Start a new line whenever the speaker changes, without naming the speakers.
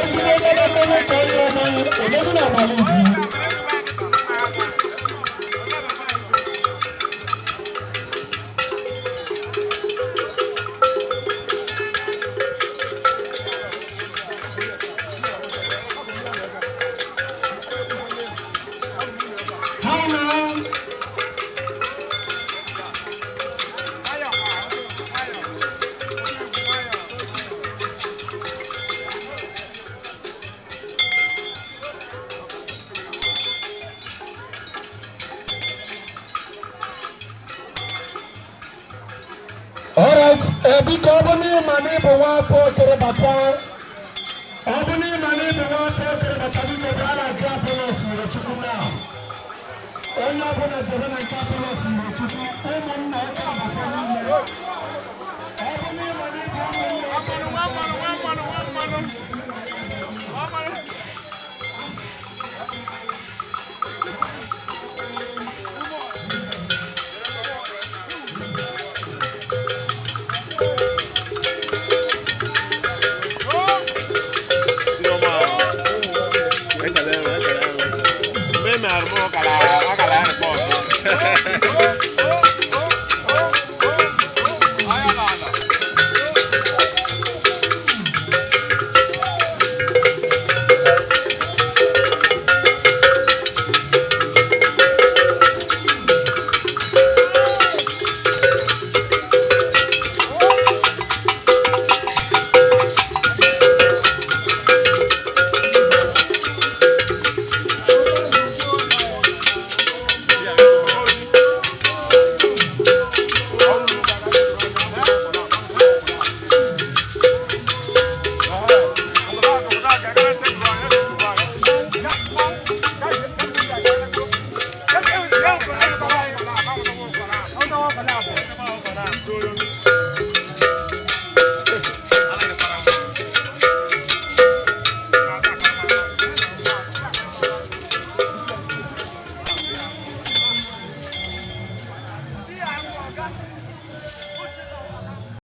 Ezigbo obere mmanwụ ka ọ na-eme odogwu na abalị ji. Ha na Alright, biko ọ bụ n'ịma na ịbụ nwa afọ okere bata. Ọ bụ n'ịma na ịbụ nwa afọ okere bata, biko bịa na nke Apollos Irochukwu now. Onye ọbụla jebe na nke Apollos Irochukwu, ụmụnna ọka abata niile.